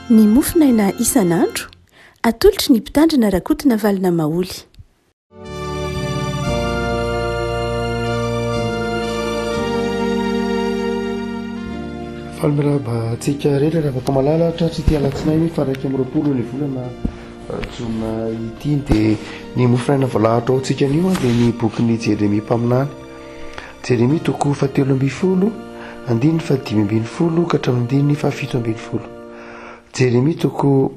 Ny mofonaina isan'andro, atolotry ny Mpitandrina Rakotonavalona Maholy. Faly mirahaba antsika rehetra ry havako malala tratry ity alatsinainy faha 21 ny volana jona ity dia ny mofonaina voalahatra ao antsika anio dia ny bokin'i Jeremia mpaminany. Jeremia toko fahatelo ambin'ny folo andininy faha-15 ka hatramin'ny andininy faha-17. Jeremia toko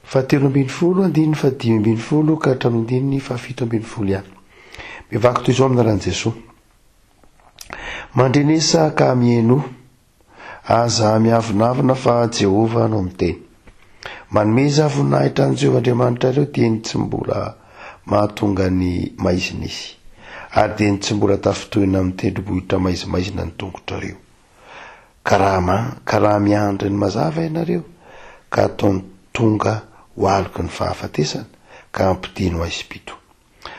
fahatelo ambin'ny folo andininy faha-15 ka hatramin'ny andininy faha-17 ihany. Mivaky toy izao amin'ny anaran'i Jesoa. Mandrenesa ka mihainoa. Aza miavonavona fa Jehovah no miteny. Manomeza voninahitra an'i Jehovah Andriamanitrareo dieny tsy mbola mahatonga ny maizina izy, ary dieny tsy mbola tafintohina amin'ny tendrombohitra maizimaizina ny tongotrareo. Ka raha ka raha miandry ny mazava ianareo, ka ataony tonga ho aloky ny fahafatesana, ka ampidino haizim-pito.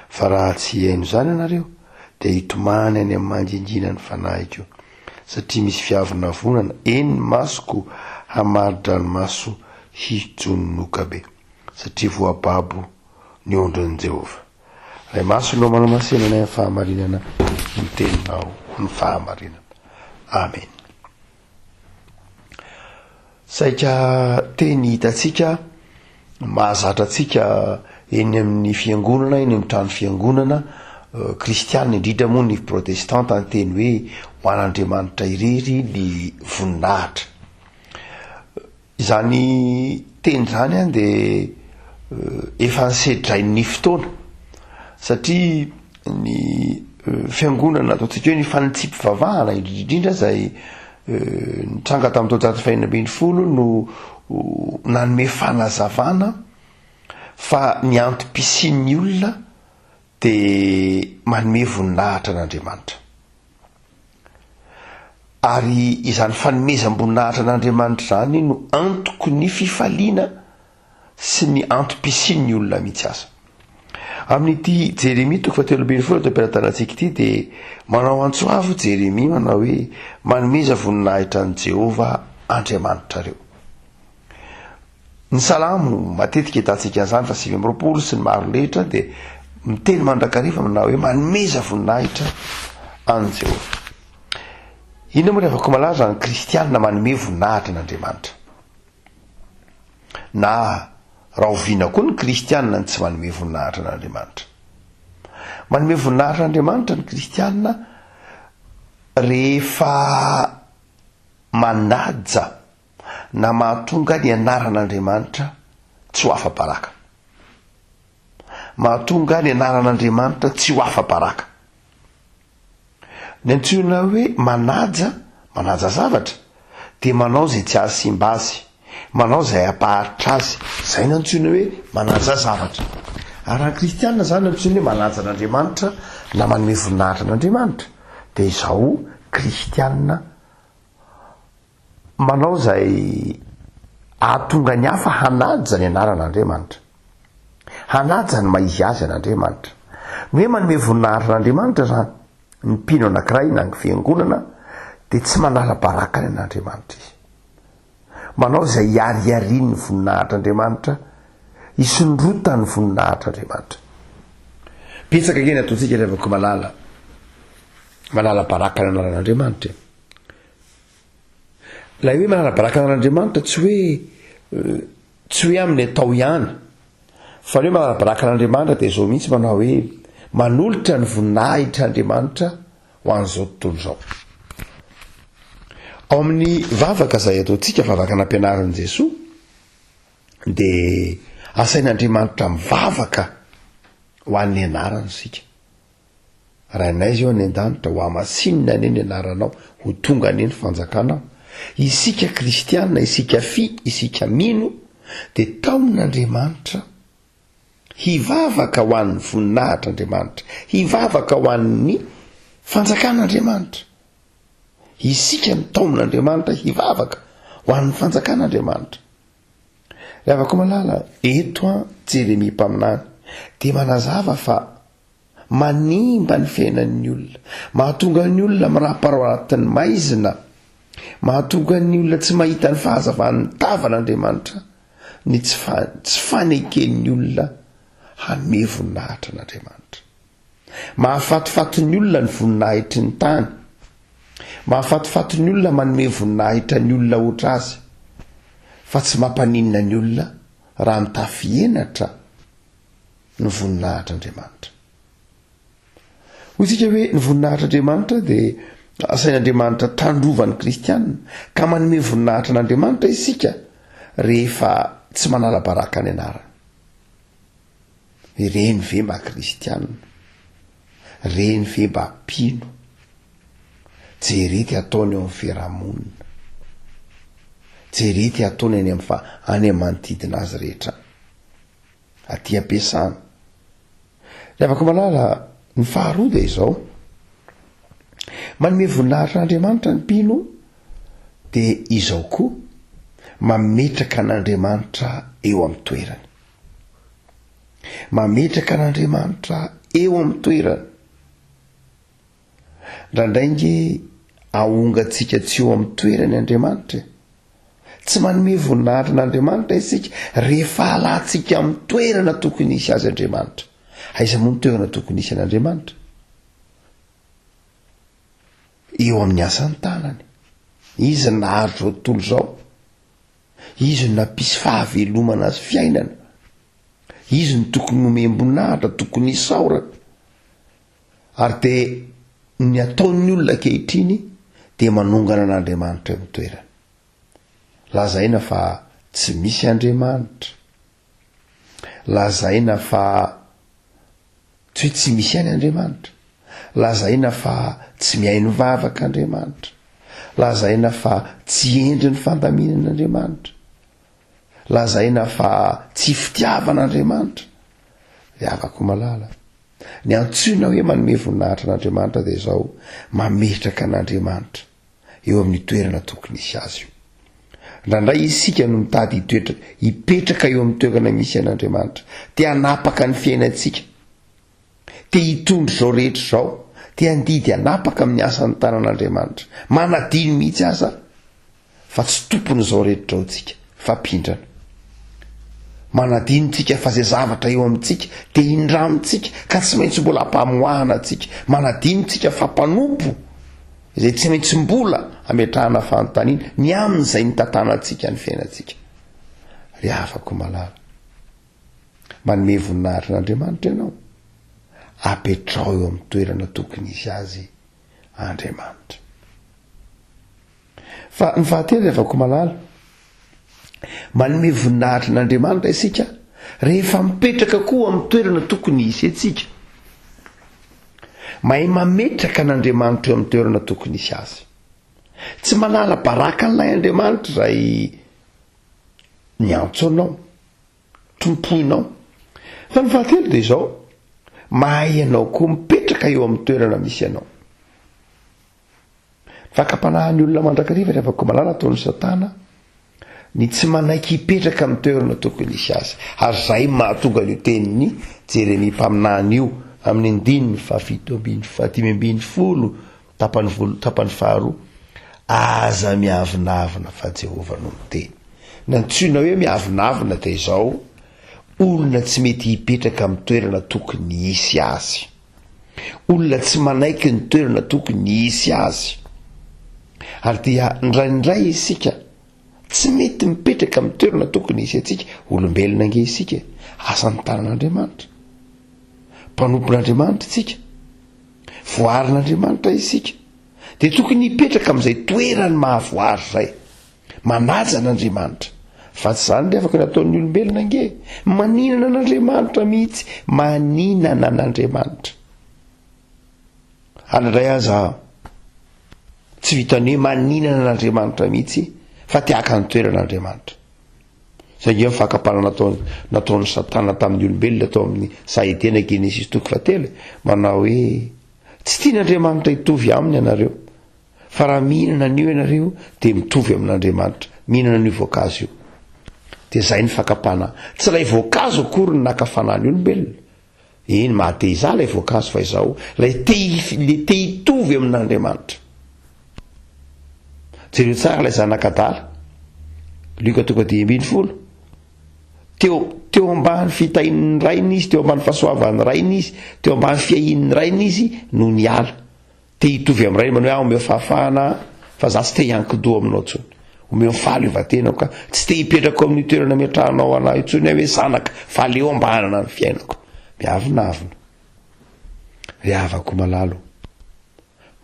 Fa raha tsy hihaino izany ianareo, dia hitomany any amin'ny mangingina ny fanahiko, satria misy fiavonavonana, eny ny masoko hamari-dranomaso hijononoka be, satria voababo ny ondrin'i Jehovah. Ray Masina ô, manamasina anay amin'ny fahamarinana ny teninao ny fahamarinana. Amen. Saika teny hitantsika mahazatra antsika eny amin'ny fiangonana, eny amin'ny trano fiangonana kristiana, indrindra moa ny protestanta ny teny hoe ho an'Andriamanitra irery ny voninahitra. Izany teny izany an dia efa nisedrain'ny fotoana satria ny fiangonana ataontsika hoe ny fanitsiam-pivavahana indrindra indrindra izay nitranga tamin'ny taonjato fahenina ambin'ny folo no nanome fanazavana fa ny antom-pisian'ny olona dia manome voninahitra an'Andriamanitra. Ary izany fanomezam-boninahitra an'Andriamanitra izany no antoky ny fifaliana sy ny antom-pisian'ny olona mihitsy aza. Amin'ity Jeremia toko fahatelo ambin'ny folo ato am-pelatanantsika ity dia manao antso avo Jeremia manao hoe manomeza voninahitra an'i Jehovah Andriamanitrareo. Ny Salamo, matetika ahitantsika an'izany fa 29 sy ny maro letra dia miteny mandrakariva manao hoe manomeza voninahitra an'i Jehovah. Inona moa ny afaka malaza ny kristianina manome voninahitra an'Andriamanitra? Na rahoviana koa ny kristianina ny tsy manome voninahitra an'Andriamanitra? Manome voninahitra an'Andriamanitra ny kristianina rehefa manaja na mahatonga ny anaran'Andriamanitra tsy ho afa-baraka. Mahatonga ny anaran'Andriamanitra tsy ho afa-baraka. Ny antsoina hoe manaja, manaja zavatra, dia manao izay tsy hahasimba azy, manao izay hampaharitra azy. Izay no antsoina hoe manaja zavatra. Ary raha ny kristiana izany antsoina hoe manaja an'Andriamanitra na manome voninahitra an'Andriamanitra, dia izao kristiana Manao izay hahatonga ny hafa hanaja ny anaran'Andriamanitra. Hanaja ny maha izy azy an'Andriamanitra. Ny hoe manome voninahitra an'Andriamanitra izany, ny mpino anankiray na ny fiangonana dia tsy manala baraka ny an'Andriamanitra izy. Manao izay hiariarian'ny voninahitr'Andriamanitra, hisondrotan'ny voninahitr'Andriamanitra. Betsaka ange ny ataontsika ry havako malala, manala baraka ny anaran'Andriamanitra e. Ilay hoe manala-baraka an'Andriamanitra tsy hoe tsy hoe amin'ny atao ihany fa ny hoe manala-baraka an'Andriamanitra dia izao mihitsy manao hoe manolotra ny voninahitra Andriamanitra ho an'izao tontolo izao. Ao amin'ny vavaka izay ataontsika, vavaka nampianarin'i Jesoa, dia asain'Andriamanitra mivavaka ho an'ny anarany isika. Rainay izay any an-danitra, ho hamasinina anie ny anaranao, ho tonga anie ny fanjakanao. Isika kristiana, isika fi, isika mino, dia taomin'Andriamanitra hivavaka ho an'ny voninahitr'Andriamanitra, hivavaka ho an'ny fanjakan'Andriamanitra. Isika no taomin'Andriamanitra hivavaka ho an'ny fanjakan'Andriamanitra. Ry havako malala, eto an Jeremia mpaminany dia manazava fa Manimba ny fiainan'ny olona. Mahatonga ny olona miraparao anatin'ny maizina. Mahatonga ny olona tsy mahita ny fahazavan'ny tavan'Andriamanitra ny tsy tsy faneken'ny olona hanome voninahitra an'Andriamanitra. Mahafatifaty ny olona ny voninahitry ny tany. Mahafatifaty ny olona manome voninahitra ny olona hoatra azy. Fa tsy mampaninona ny olona raha mitafy henatra ny voninahitr'Andriamanitra. Hoy isika hoe ny voninahitr'Andriamanitra dia asain'Andriamanitra tandrovan'ny kristianina, ka manome voninahitra an'Andriamanitra isika rehefa tsy manala baraka ny anarany. Ireny ve mba kristianina? Ireny ve mba mpino? Jerety ataony eo amin'ny fiarahamonina. Jerety ataony any amin'ny fa any amin'ny manodidina azy rehetra. Aty am-piasana. Ry havako malala, ny faharoa dia izao. Manome voninahitra an'Andriamanitra ny mpino dia izao koa, mametraka an'Andriamanitra eo amin'ny toerany. Mametraka an'Andriamanitra eo amin'ny toerany. Indraindray nge ahongantsika tsy eo amin'ny toerany Andriamanitra e. Tsy manome voninahitra an'Andriamanitra isika rehefa alantsika amin'ny toerana tokony hisy azy Andriamanitra. Aiza moa ny toerana tokony hisy an'Andriamanitra? Eo amin'ny asan'ny tanany. Izy no nahary izao tontolo izao. Izy no nampisy fahavelomana sy fiainana. Izy no tokony nomem-boninahitra, tokony hisaorana. Ary dia ny ataon'ny olona ankehitriny dia manongana an'Andriamanitra eo amin'ny toerany. Lazaina fa tsy misy Andriamanitra. Lazaina fa tsy hoe tsy misy ihany Andriamanitra. Lazaina fa tsy mihaino vavaka Andriamanitra. Lazaina fa tsy hendry ny fandaminan'Andriamanitra. Lazaina fa tsy fitiavana Andriamanitra. Ry havako malala, ny antsoina hoe manome voninahitra an'Andriamanitra dia izao, mametraka an'Andriamanitra eo amin'ny toerana tokony hisy azy io. Indraindray isika no mitady hitoetra, hipetraka eo amin'ny toerana misy an'Andriamanitra. Te hanapaka ny fiainantsika. Te hitondra izao rehetra izao. Te handidy hanapaka amin'ny asan'ny tanan'Andriamanitra. Manadino mihitsy aza fa tsy tompon'izao rehetra izao tsika, fa mpindrana. Manadino tsika fa izay zavatra eo amintsika dia indramintsika ka tsy maintsy mbola ampamoahana antsika. Manadino tsika fa mpanompo izay tsy maintsy mbola ametrahana fanontaniana ny amin'izay nitantanantsika ny fiainantsika. Ry havako malala, manome voninahitra an'Andriamanitra ianao, apetraho eo amin'ny toerana tokony hisy azy Andriamanitra. Fa ny fahatelo ry havako malala, manome voninahitra an'Andriamanitra isika rehefa mipetraka koa amin'ny toerana tokony hisy antsika. Mahay mametraka an'Andriamanitra eo amin'ny toerana tokony hisy azy. Tsy manala baraka an'ilay Andriamanitra izay niantso anao, tompoinao. Fa ny fahatelo dia izao, mahay ianao koa mipetraka eo amin'ny toerana misy anao. Fakam-panahin'ny olona mandrakariva ry havako malala ataon'i Satana ny tsy manaiky hipetraka amin'ny toerana tokony hisy azy. Ary izay mahatonga an'io tenin'i Jeremia mpaminany io amin'ny andininy fahafito ambin'ny fahadimy ambin'ny folo tapany voalo tapany faharoa, Aza miavonavona fa Jehovah no miteny. Ny antsoina hoe miavonavona dia izao, olona tsy mety hipetraka amin'ny toerana tokony hisy azy. Olona tsy manaiky ny toerana tokony hisy azy. Ary dia indraindray isika tsy mety mipetraka amin'ny toerana tokony hisy antsika. Olombelona ange isika e, asan'ny tanan'Andriamanitra. Mpanompon'Andriamanitra isika. Voarin'Andriamanitra isika. Dia tokony hipetraka amin'izay toerany mahavoary izay. Manaja an'Andriamanitra. Fa tsy izany ry afaka ny ataon'ny olombelona ange. Maninana an'Andriamanitra mihitsy. Maninana an'Andriamanitra. Ary indray aza tsy vitan'ny hoe maninana an'Andriamanitra mihitsy fa te haka ny toeran'Andriamanitra. Izay ange ny fakam-panahy nataony nataon'i Satana tamin'ny olombelona tao amin'ny saha Edena Genesisy toko fahatelo manao hoe tsy tian'Andriamanitra hitovy aminy ianareo. Fa raha mihinana an'io ianareo dia mitovy amin'Andriamanitra, mihinana an'io voankazo io. Dia izay ny fakam-panahy. Tsy ilay voankazo akory no naka fanahy ny olombelona. Eny, maha-te hizaha ilay voankazo fa izao, ilay te, ilay te hitovy amin'Andriamanitra. Jereo tsara ilay zanak'adala. Lioka toko 15. Teo, teo ambany fitahian'ny rainy izy, teo ambany fahasoavan'ny rainy izy, teo ambany fiahian'ny rainy izy no niala. Te hitovy amin'ny rainy, manao hoe ah, omeo fahafahana aho, fa za tsy te hiankin-doha aminao intsony. Omeo ny fahaleovantenako aho. Tsy te hipetraka ao amin'io toerana ametrahanao anah intsony aho hoe zanaka, fa aleo mba hanana ny fiainako. Miavonavona. Ry havako malala o,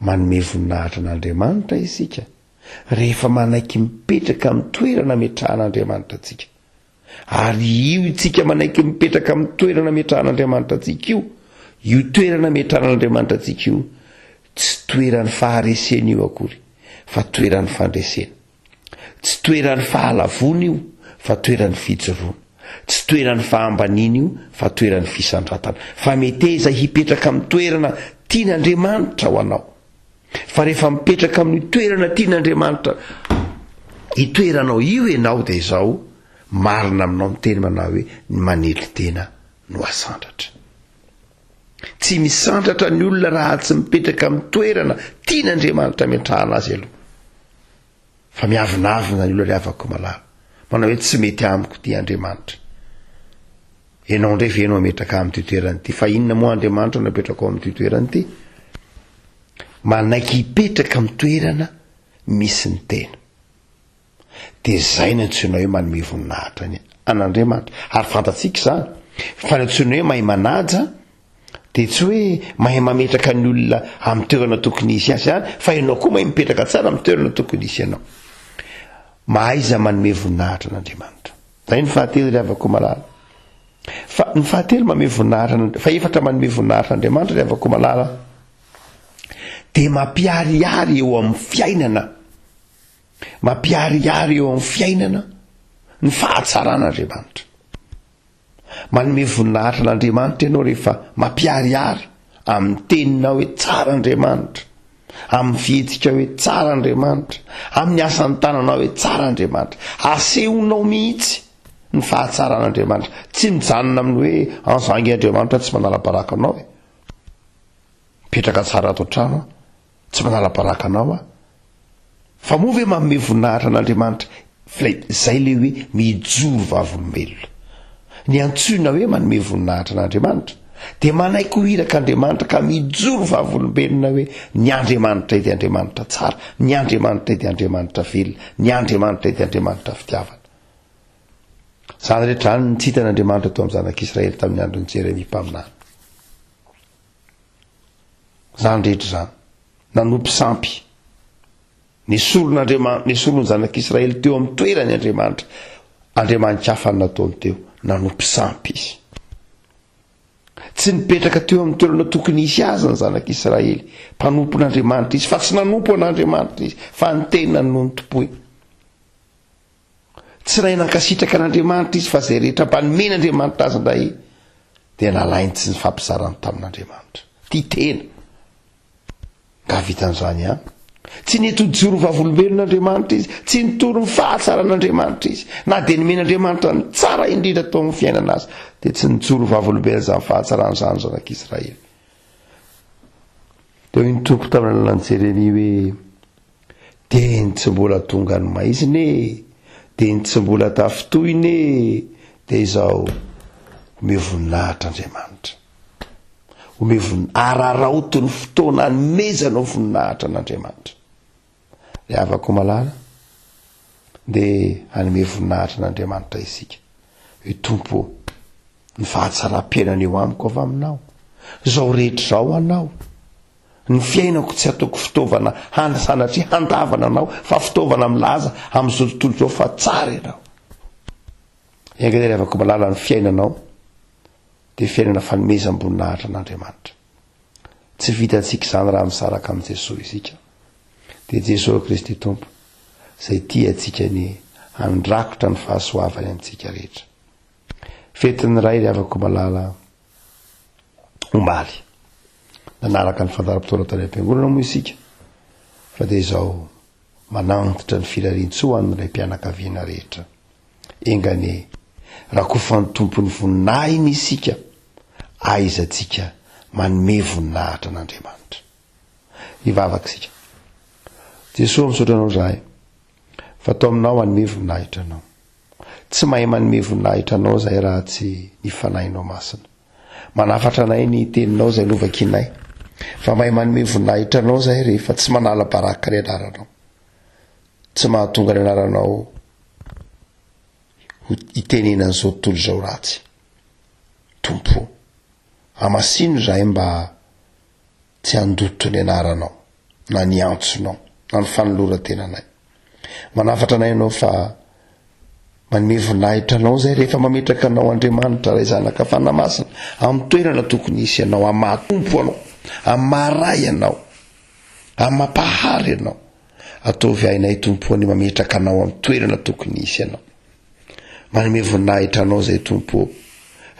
manome voninahitra an'Andriamanitra isika rehefa manaiky mipetraka amin'ny toerana ametrahan'Andriamanitra antsika. Ary io itsika manaiky mipetraka amin'ny toerana ametrahan'Andriamanitra antsika io, io toerana ametrahan'Andriamanitra antsika io, tsy toeran'ny faharesena io akory, fa toeran'ny fandresena. Tsy toeran'ny fahalavoana io, fa toeran'ny fijoroana. Tsy toeran'ny fahambaniana io, fa toeran'ny fisandratana. Fa meteza hipetraka amin'ny toerana tian'Andriamanitra ho anao. Fa rehefa mipetraka amin'io toerana tian'Andriamanitra hitoeranao io ianao dia izao, marina aminao ny teny manao hoe ny manetry tena no asandratra. Tsy misandratra ny olona raha tsy mipetraka amin'ny toerana tian'Andriamanitra ametrahana azy aloha. Fa miavonavona ny olona ry havako malala. Manao hoe tsy mety amiko ity Andriamanitra. Ianao indray ve no ametraka amin'ity toerana ity? Fa inona moa Andriamanitra no apetrakao amin'ity toerana ity? Manaiky hipetraka amin'ny toerana misy ny tena. Dia izay no antsoina hoe manome voninahitra ny an'Andriamanitra. Ary fantatsika izany fa ny antsoina hoe mahay manaja dia tsy hoe mahay mametraka ny olona amin'ny toerana tokony hisy azy ihany, fa ianao koa mahay mipetraka tsara amin'ny toerana tokony hisy anao. Mahaiza manome voninahitra an'Andriamanitra. Zay ny fahatelo ry havako malala. Fa ny fahatelo manome voninahitra, fahefatra manome voninahitra an'Andriamanitra ry havako malala, dia mampiharihary eo amin'ny fiainana, mampiharihary eo amin'ny fiainana ny fahatsaran'Andriamanitra. Manome voninahitra an'Andriamanitra ianao rehefa mampiharihary amin'ny teninao hoe tsara Andriamanitra, amin'ny fihetsika hoe tsara Andriamanitra, amin'ny asan'ny tananao hoe tsara Andriamanitra. Asehonao mihitsy ny fahatsaran'Andriamanitra. Tsy mijanona amin'ny hoe anzangy Andriamanitra tsy manala baraka anao e. Mipetraka tsara ato an-trano aho, tsy manala baraka anao aho. Fa moa ve manome voninahitra an'Andriamanitra? Ilay, izay ilay hoe mijoro vavolombelona. Ny antsoina hoe manome voninahitra an'Andriamanitra dia manaiky ho irak'Andriamanitra ka mijoro vavolombelona hoe ny Andriamanitra dia Andriamanitra tsara, ny Andriamanitra dia Andriamanitra velona, ny Andriamanitra dia Andriamanitra fitiavana. Izany rehetra izany no tsy hitan'Andriamanitra teo amin'ny zanak'Israely tamin'ny andron'i Jeremia mpaminany. Izany rehetra izany. Nanompo sampy. Nesorin'Andriamanitra, nesorin'ny zanak'Israely teo amin'ny toerany Andriamanitra. Andriamani-kafa no nataony teo. Nanompo sampy izy. Tsy nipetraka teo amin'ny toerana tokony hisy azy ny zanak'Israely. Mpanompon'Andriamanitra izy, fa tsy nanompo an'Andriamanitra izy, fa ny tenany no notompoiny. Tsy nahay nankasitraka an'Andriamanitra izy fa izay rehetra mba nomen'Andriamanitra azy indray dia nalainy tsy nifampizarany tamin'Andriamanitra. Tia tena. Nga vitan'izany ihany. Tsy nety ho joro vavolombelona Andriamanitra izy, tsy nitory ny fahatsaran'Andriamanitra izy. Na dia nomen'Andriamanitra ny tsara indrindra tao amin'ny fiainana azy, dia tsy nijoro vavolombelona izany fahatsarana izany ny zanak'Israely. Dia hoy ny Tompo tamin'ny alalan'i Jeremia hoe, Dia ny tsy mbola tonga ny maizina e! Dia ny tsy mbola tafintohina e! Dia izao, omeo voninahitra Andriamanitra. Omeo vonin-, araraoty ny fotoana anomezanao voninahitra an'Andriamanitra. Ry havako malala, dia hanome voninahitra an'Andriamanitra isika. Hoe Tompo ô, ny fahatsaram-piainana eo amiko avy aminao. Izao rehetra izao anao. Ny fiainako tsy ataoko fitaovana hany sanatria handavana anao fa fitaovana milaza amin'izao tontolo izao fa tsara ianao. Enga anie ry havako malala ny fiainanao dia fiainana fanomezam-boninahitra an'Andriamanitra. Tsy vitantsika izany raha misaraka amin'i Jesoa isika. Dia Jesoa Kristy Tompo izay tia antsika anie handrakotra ny fahasoavany amintsika rehetra. Fetin'ny Ray ry havako malala. omaly. Nanaraka ny fandaharam-potoana tany am-piangonana moa isika fa dia izao manantitra ny firarian-tsoa an'ny raim-pianakaviana rehetra. Enga anie rakofan'ny Tompo ny voninahiny isika, ahaizantsika manome voninahitra an'Andriamanitra. Hivavaka isika. Jesoa misaotra anao izahay. Fa ato aminao hanome voninahitra anao. Tsy mahay manome voninahitra anao izahay raha tsy ny Fanahinao Masina. Manafatra anay ny teninao izay novakianay. Fa mahay manome voninahitra anao izahay rehefa tsy manala baraka ny anaranao. Tsy mahatonga ny anaranao ho itenenan'izao tontolo izao ratsy. Tompo o, hamasino izahay mba tsy handoto ny anaranao na ny antsonao na ny fanoloran-tenanay. Manafatra anay ianao fa manome voninahitra anao izay rehefa mametraka anao Andriamanitra Ray Zanaka Fanahy Masina amin'ny toerana tokony hisy anao, amin'ny maha Tompo anao, amin'ny maha Ray anao, amin'ny maha Mpahary anao. Ataovy hainay Tompo ny mametraka anao amin'ny toerana tokony hisy anao. Manome voninahitra anao izay Tompo ô,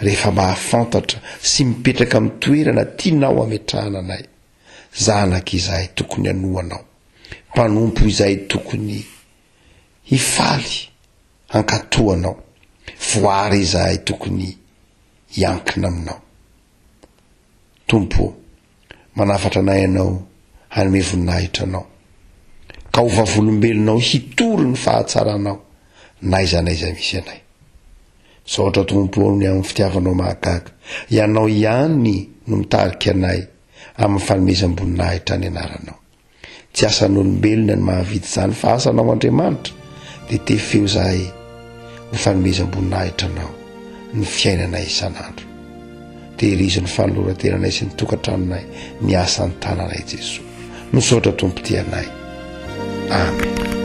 rehefa mahafantatra sy mipetraka amin'ny toerana tianao hametrahana anay. Zanaka izahay tokony hanoa anao, mpanompo izahay tokony hifaly hankatò anao, voary izahay tokony hiankina aminao. Tompo ô, manafatra anay Ianao hanome voninahitra Anao, ka ho vavolombelonao hitory ny fahatsaranao n'aiza n'aiza misy anay. Misaotra Tompo ô ny amin'ny fitiavanao mahagaga. Ianao ihany no mitarika anay amin'ny fanomezam-boninahitra ny anaranao. Tsy asan'olombelona ny mahavita izany fa asanao Andriamanitra dia tefeo izahay ho fanomezam-boninahitra anao ny fiainanay isan'andro. Tehirizo ny fanoloran-tenanay sy ny tokantranonay ny asan'ny tananay Jesoa. Misaotra Tompo tia anay. Amen.